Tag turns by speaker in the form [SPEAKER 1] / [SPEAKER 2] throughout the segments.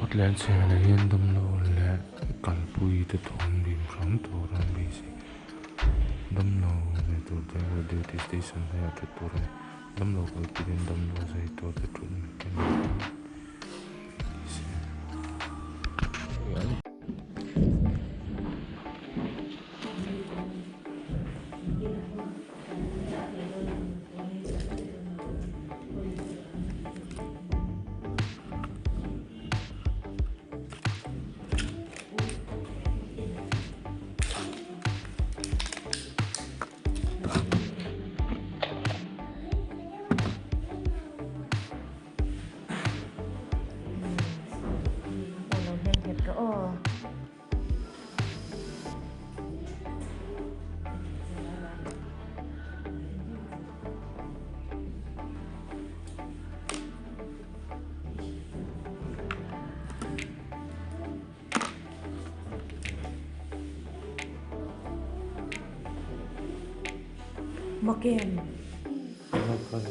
[SPEAKER 1] Kawt leh an chhehvelah hian damlo leh kalpui te thawm dim hram tur an beisei. Damlo ve tur te erawh duty station hnuaiah thut tur a ni. Damlo kalpui ten damlo zai tur te thutna te ni se.
[SPEAKER 2] Makem. Lo tal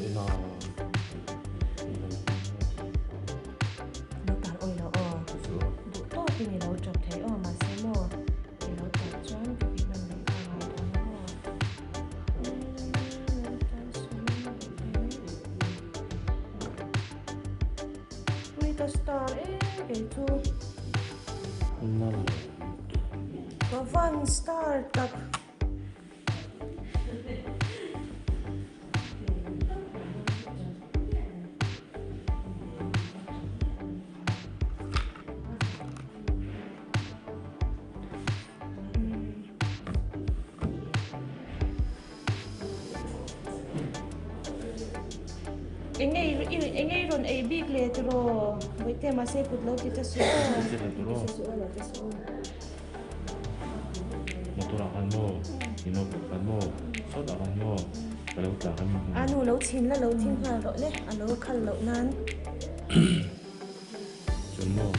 [SPEAKER 2] awi lo aw. Duh tawkin i lo tap thei aw mahse maw i lo tap chuan ka bih nawm leh kha ngai dawn a maw. Ui ka star e kei chu. Ka van star tak. Enge enge i rawn ei bik le tiraw Bawihte mahse kut lo ti ta suh aw ti suh aw lo ti suh aw.
[SPEAKER 1] Motor ah khan maw ino khan maw sawtah khan maw ka lo tla khan
[SPEAKER 2] A nu lo chhin la lo thing nghal rawh le a lo khal loh nan.
[SPEAKER 1] Chuan maw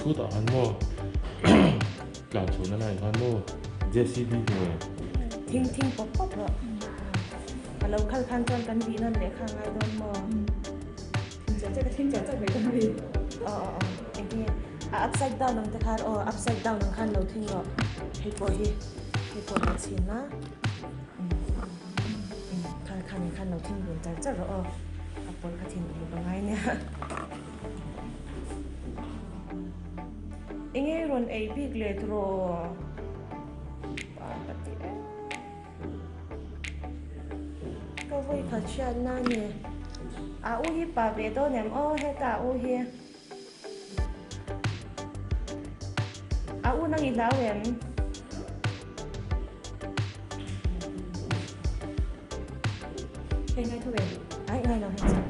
[SPEAKER 1] khutah khan maw tlan chhuahna laiah khan maw JCB nge.
[SPEAKER 2] Thing thing pawp pawp rawh. A lo khal khan chuan kan bih nawn leh kha ngai dawn maw.
[SPEAKER 3] Thing chak chak thing chak chak mai dawn a ni.
[SPEAKER 2] Aw aw aw eng a upside down ang te khan aw upside down ang khan lo thing rawh. Hei pawh hi hei pawh lo chhin a. Khan khan in khan lo thing dun char char rawh aw. A pawl kha thin uluk a ngai nia. Enge rawn ei bik leh tiraw? Pa ka ti em. Ka vawi khat hriat na ni. A u hi pa ve dawn em aw heta a u hi. A u nang i hlau em?
[SPEAKER 3] Hei ngai tho em?
[SPEAKER 2] Ai ngai lo hei chu.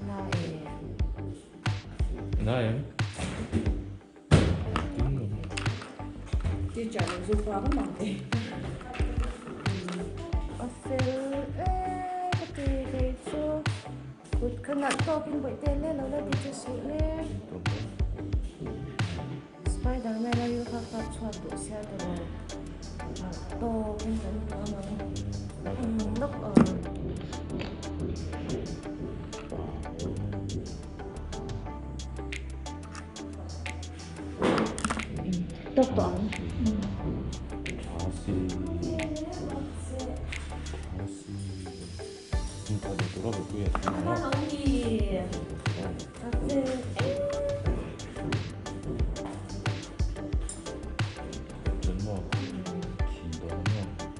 [SPEAKER 2] Na e.
[SPEAKER 1] Na em?
[SPEAKER 3] Teacher lo zu pa vak ang te.
[SPEAKER 2] A fel e ka ti kei chu kut kha nalh tawkin bawih te le lo la ti che suh le. Spider man a rilru kha kap chhuak duh sia tawh nalh tawkin kan tuam ang. Lawk aw. Tawk tawh ang.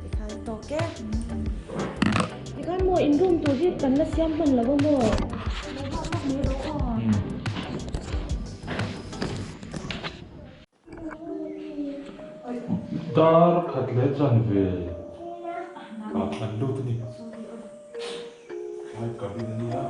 [SPEAKER 2] Tikhan tawk e. Tikhan maw in room tur hi kan la siam hman lo a maw?
[SPEAKER 1] Dar khat leh chanve ah an lut a ni. Tlai cabin a nia.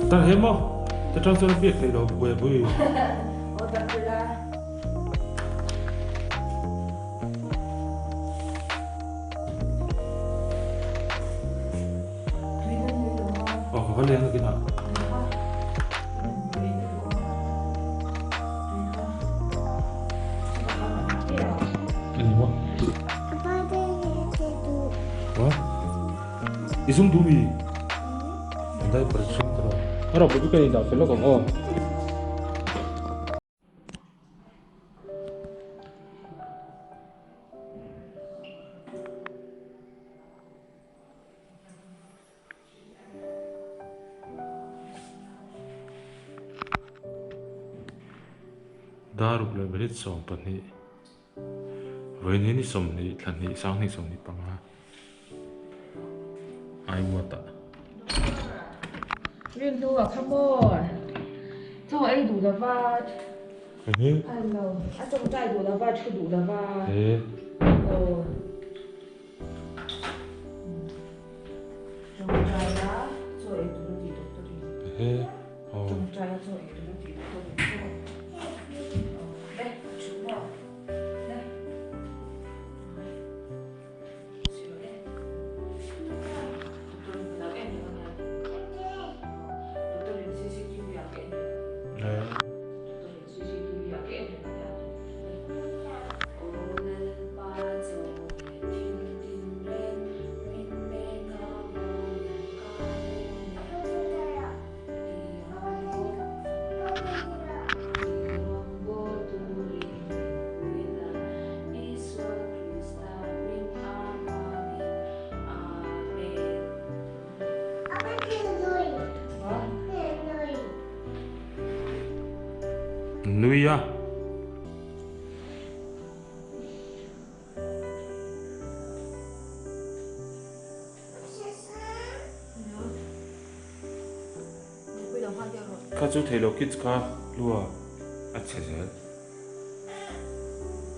[SPEAKER 1] Tar he maw? Ta tang chuan a biak theih lo buai bui.
[SPEAKER 2] Aw tar ila.
[SPEAKER 1] Aw ka va leng akin ah. Ani maw? What? I zum duh mi? Diaper hring tawh. A rawh pawh ka indah fel lawk ang aw. Daruk leh minute 12 Vawiin hi ni 20 thla hnih sanghnih 25 Aiwata.
[SPEAKER 2] Rin hnu a kha maw? Chaw ei duh lova. Hello. A tawngtai duh lova, thu duh lova. Aw. Tawngtai a chaw ei tur a tih doctor in. Tawngtai a chaw ei tur a tih doctor in. Le, thu maw? Le.
[SPEAKER 1] Nui a. Kha chu theilo kids kha lua a chhe zel.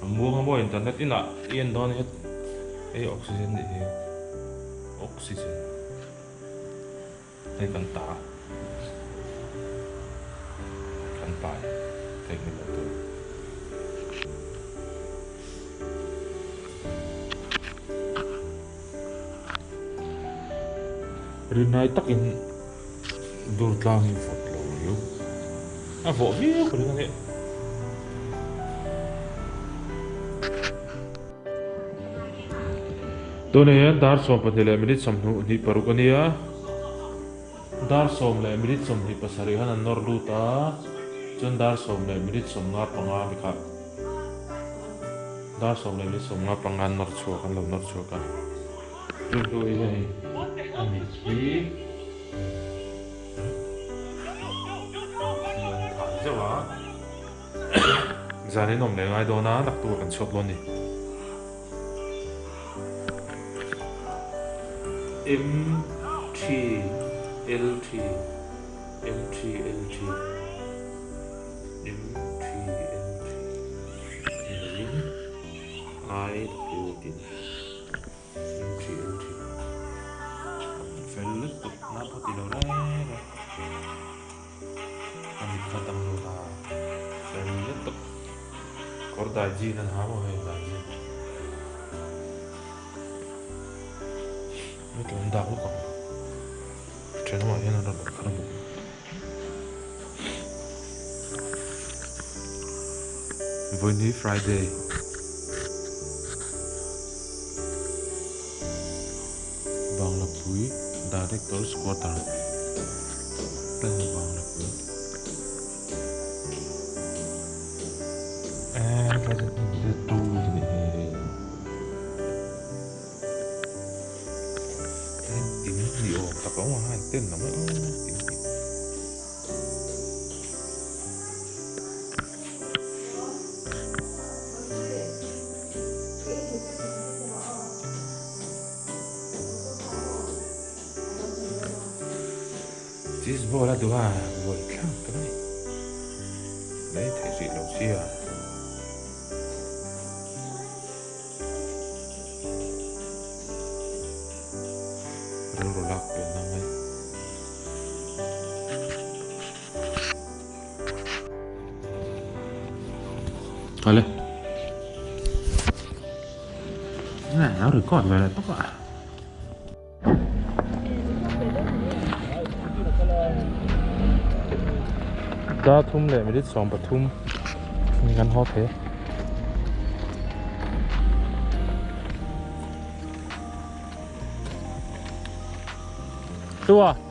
[SPEAKER 1] A muang a maw internet inah i en dawn het hei oxygen nih hi oxygen hei kan ta kan pai theih ni loh tur. Rinai takin dur tlang hi vawt lo riau. A vawh viau ka ring a nia. Tunah hian dar 12 leh minute 26 a nia. Dar 10 leh minute 27 khan an nawr lut a, chuan dar 10 leh minute 55 mi kha dar 10 leh minute 55 an nawr chhuak an lo nawr chhuak a. Chu chu i hei a mit hi hi an thah zeuh a, zan in awm leh ngai dawn a, naktuk ah kan chhuak dawn a ni. M three L three M three L three M three L three ni lovin I W tin. Fel lutuk na pawh ti lo reng a, a mit kha dam lo la fel lutuk kawr dai jean an ha maw hei dai jean mi tlawm dak lawk ang thenawmah hian an rawn awm kher bawk. Vawiin hi Friday. Banglapui Director's Quarter Tlang Banglapui Eh tlai chu hnim te tu te nih hi Tin ni awm tak a awm a han ten ang a tin tih. Cheese ball a duh a vawi thlak ta mai. Lei theih rih lo sia. Rilru lak pian ang mai. Kal e. Nge lo record ve leh tawp a. Dar thum leh minute 13 kan haw thei. Tua.